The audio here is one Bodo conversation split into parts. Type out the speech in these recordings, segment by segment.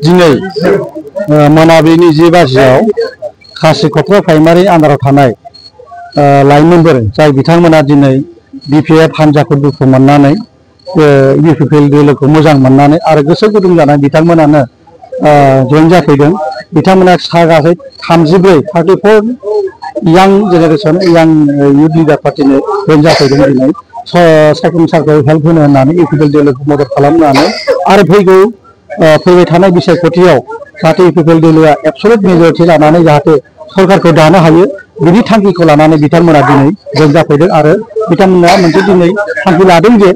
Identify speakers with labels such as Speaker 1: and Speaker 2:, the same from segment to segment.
Speaker 1: दिनै मोनाबिलिनि 10 बाजियाव खासिखत्रा प्राइमारि आन्दाराव थानाय लाइमोनफोर जाय बिथांमोना दिनै बिपिएफ हान्जाखौ दुखु मोननानै इउपिपिएल दोलोखौ मोजां मोननानै आरो गोसो गुदुं जानाय बिथांमोनानो जइन जाफैदों। बिथांमोना गासै 34 यां जेनेरेशन यां युथ लिडार पार्टिनि जइन जाफैदों। दिनै सायखं सारखौ हेल्प होनो होननानै इउपिपिएल दोलोखौ मदद खालामनानै आरो फैबाय थानाय बिसायख'थियाव जाहाथे इउपिपिएल दोलोआ एबसलुट मेजरिटि लानानै जाहाथे सरकारखौ दानो हायो बिनि थांखिखौ लानानै बिथांमोना दिनै जइन जाफैदों आरो बिथांमोना मोनसे दिनै थांखि लादों जे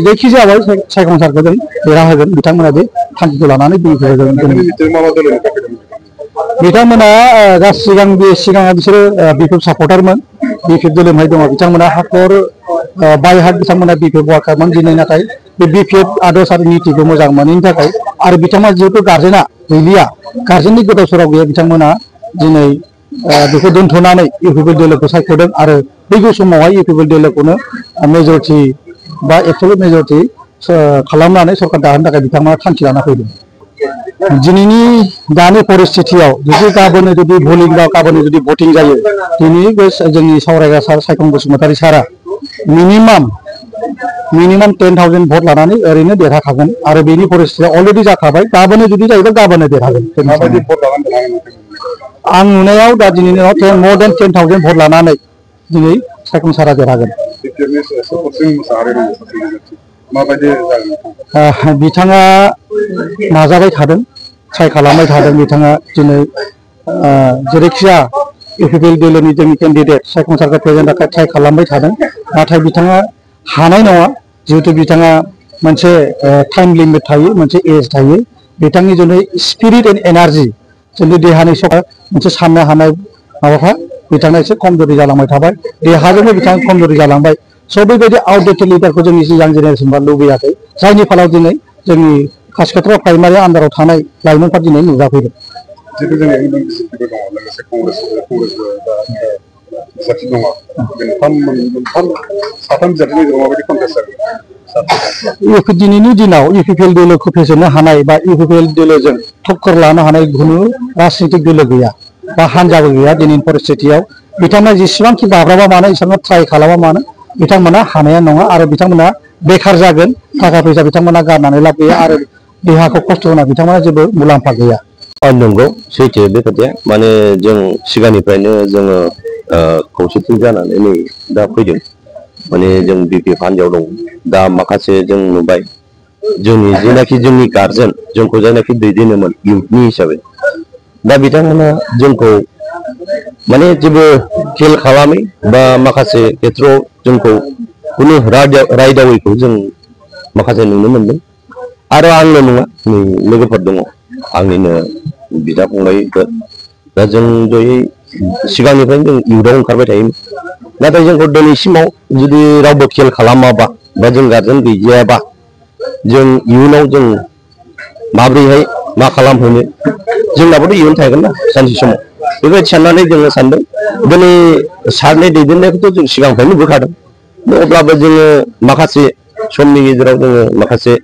Speaker 1: जायखिजाया सायखं सारखौ जों देरहाहोगोन। बिथांमोना बे थांखिखौ लानानै बिथांमोना सिगाङा बिसोरो बिपिएफ सापर्टारमोन। बिपिएफ दोलोनिफ्राय दङ बिथांमोना हाखर बायहाट बिथांमोना बिपिएफ वार्कारमोन। दिनै नाथाय बे बिपिएफ आदर्श आरो नीतिखौ मोजां मोनैनि थाखाय आरो बिथांमोना जिहेतु गार्जेना गैलिया, गार्जेननि गोदाव सोराव गैया, बिथांमोना दिनै बेखौ दोनथ'नानै इउपिपिएल दोलोखौ सायख'दों आरो फैगौ समावहाय इउपिपिएल दोलोखौनो मेजरिटि बा एबसलुट मेजरिटि खालामनानै सरकार दाहोनो थाखाय बिथांमोना थांखि लाना फैदों। दिनैनि दानि परिस्थितियाव जुदि गाबोन जुदि भलिं बा गाबोन जुदि भटिं जायो, दिनै बे जोंनि सावरायग्रा सार सायखं बसुमतारी सारा मिनिमाम 10,000 भट लानानै ओरैनो देरहाखागोन आरो बेनि परिस्थितिया अलरेडि जाखाबाय। गाबोन जुदि जायोबा गाबोन देरहागोन। आं नुनायाव दा दिनैनि more than 10,000 भट लानानै दिनै सायखं सारा देरहागोन। बिथाङा नाजाबाय थादों, ट्राइ खालामबाय थादों। बिथाङा दिनै जेरैखिजाया इउपिपिएल दोलोनि जोंनि केन्डिडेट सायखं सारखौ प्रेजेन्ट थाखाय ट्राइ खालामबाय थादों। नाथाय बिथाङा हानाय नङा, जिहेतु बिथाङा मोनसे टाइम लिमिट थायो, मोनसे एज थायो। बिथांनि जुनै स्पिरिट एन्ड एनार्जि जोंनि देहानि मोनसे साननो हानाय माबाफ्रा बिथाङा एसे खमजोरि जालांबाय थाबाय। देहाजोंनो बिथाङा खमजोरि जालांबाय। स' बेबायदि आउटडेटेड लिडारखौ जोंनि यां जेनेरेसनफ्रा लुबैयाखै, जायनि फलाव दिनै जोंनि खासिखत्रा प्राइमारि आन्दाराव थानाय लाइमोनफ्रा दिनै नुजाफैदों। दिनैनि दिनाव इउपिपिएल दोलोखौ फेजेननो हानाय बा इउपिपिएल दोलोजों टक्कर लानो हानाय खुनु राजनितिक दोलो गैया बा हान्जाबो गैया। दिनैनि परिस्थितियाव बिथांमोना जेसेबांखि बाब्राबा मानो, एसेबां ट्राइ खालामा मानो, बिथांमोना हानाया नङा आरो बिथांमोना बेखार जागोन। थाखा फैसा बिथांमोना गारनानै लाब गैया आरो देहाखौ खस्थ' होना बिथांमोना जेबो मुलाम्फा गैया।
Speaker 2: नंगौ, सैथो बे खोथाया। माने जों सिगांनिफ्रायनो जोङो खौसेथि जानानै नै दा फैदों। माने जों बिपिएफ हान्जायाव दं। दा माखासे जों नुबाय जोंनि जेनाखि जोंनि गार्जेन जोंखौ जायनाखि दैदेनोमोन इउथनि हिसाबै, दा बिथांमोना जोंखौ माने जेबो खेल खालामै बा माखासे खेथ्रआव जोंखौ खुनु रायदावैखौ जों माखासे नुनो मोनदों। आरो आंल' नङा, नै लोगोफोर दङ आंनिनो बिदा फंबायफोर। दा जों जयै सिगांनिफ्रायनो जों इउथआव ओंखारबाय थायोमोन। नाथाय जोंखौ दिनैसिमाव जुदि रावबो खेल खालामाबा बा जों गार्जेन गैजायाबा जों इयुनाव जों माब्रैहाय मा खालामहैनो, जोंनाबोथ' इयुन थागोन ना सानसे समाव। बेबायदि साननानै जोङो सानदों दिनै सारनि दैदेननायखौथ' जों सिगांनिफ्रायनो नुबोखादों। अब्लाबो जोङो माखासे समनि गेजेराव जोङो माखासे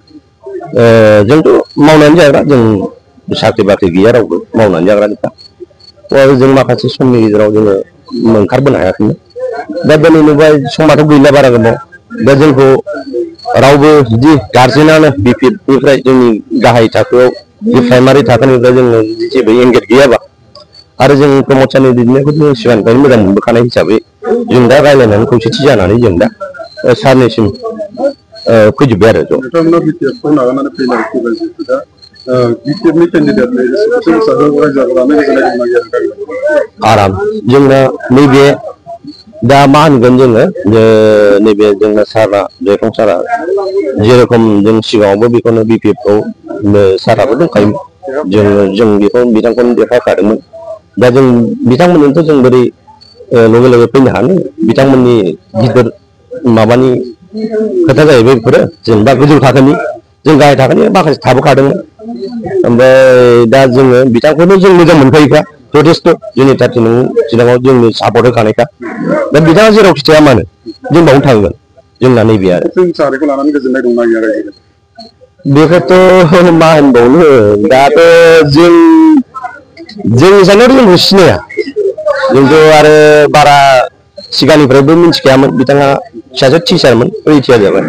Speaker 2: जोंथ' मावनानै जाग्रा, जों साख्रि बाख्रि गैया, रावबो मावनानै जाग्रानिखा। जों माखासे समनि गेजेराव जोङो ओंखारबोनो हायाखैमोन। दा दिनै नुबाय समाथ' गैला बारा गोबाव। दा जोंखौ रावबो जुदि गार्जेनानो बिपिएफनिफ्राय जोंनि गाहाय थाखोआव बे प्राइमारि थाखोनिफ्राय जोङो जेबो एंगेज गैयाबा आरो जों प्रमद सारनि दैदेननायखौ जों सिगांनिफ्रायनो मोजां मोनबोखानाय हिसाबै जों दा रायज्लायनानै खौसेथि जानानै जों दा सारनिसिम फैजोब्बाय आरो ज'। आराम जोंना नैबे दा मा होनगोन जोङो, नैबे जोंना सारा जयफं सारा जेरेखम जों सिगाङावबो बेखौनो बिपिएफखौ साराबो दंखायोमोन। जों बेखौ बिथांखौनो देखायखादोंमोन। दा जों बिथांमोनजोंथ' जों बोरै लगे लगे फैनो हानो, बिथांमोननि गिदिर माबानि खोथा जाहैबाय बेफोरो, जेनेबा गोजौ थाखोनि। जों गाहाय थाखोनि माखासे थाबोखादोंमोन। ओमफ्राय दा जोङो बिथांखौनो जों मोजां मोनखायोखा जथेस्थ'। जोंनि थारथि चिराङाव जोंनि सापर्ट होखानायखा। दा बिथाङा जेरावखि थाया मानो जों बावनो थांगोन। जोंना नैबे आरो बेखौथ' मा होनबावनो दाथ' जों साननायाव जोंखौ सिनाया जोंथ' आरो बारा सिगांनिफ्रायबो मिथिखायामोन बिथाङा सासे टिचारमोन रिटायार जाबाय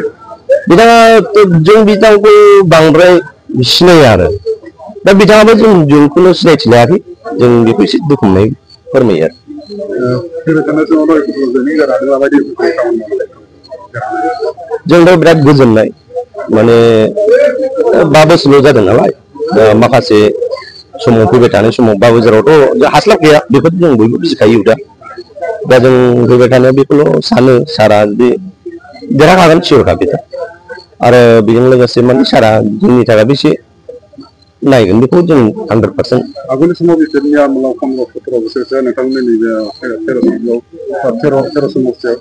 Speaker 2: जों बिथांखौ बांद्राय सिनाया आरो दा बिथाङाबो जोंखौनो सिनायथि लायाखै जों बेखौ एसे दुखु मोननाय फोरमायो आरो जोंथ' बिराद गोजोननाय माने 5 बोसोरल' जादों नालाय माखासे समाव फैबाय थानाय समाव 5 बोसोरावथ' हास्लाबखाया बेखौ जों बयबो बुजिखायो दा जों फैबाय थानायाव बेखौल' सानो सारा जुदि देरहाखागोन सियरखा बेखौ आरो बेजों लोगोसे माने सारा जोंनि थाखाय एसे नायगोन बेखौ जों 100%
Speaker 3: आगोलनि समाव बिसोरनि आमोलाव 15-17 बोसोरसो नोंथांमोननि तेर' समस्यायाव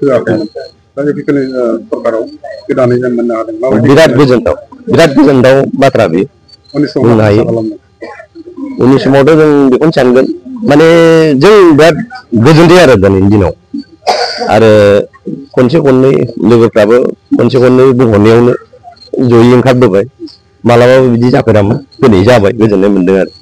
Speaker 3: होआखैमोन दा बेखिनि सरकाराव गोदानै जों मोननो हादों
Speaker 2: बिराद गोजोनथाव बाथ्रा बेयो बुंनो हायो उननि समावथ' जों बेखौनो सानगोन माने जों बिराद गोजोनदों आरो दिनैनि दिनाव आरो खनसे खननै लोगोफ्राबो खनसे खननै बुंहरनायावनो जयै ओंखारबोबाय मालाबाबो बिदि जाफेरामोन दिनै जाबाय गोजोननाय मोनदों आरो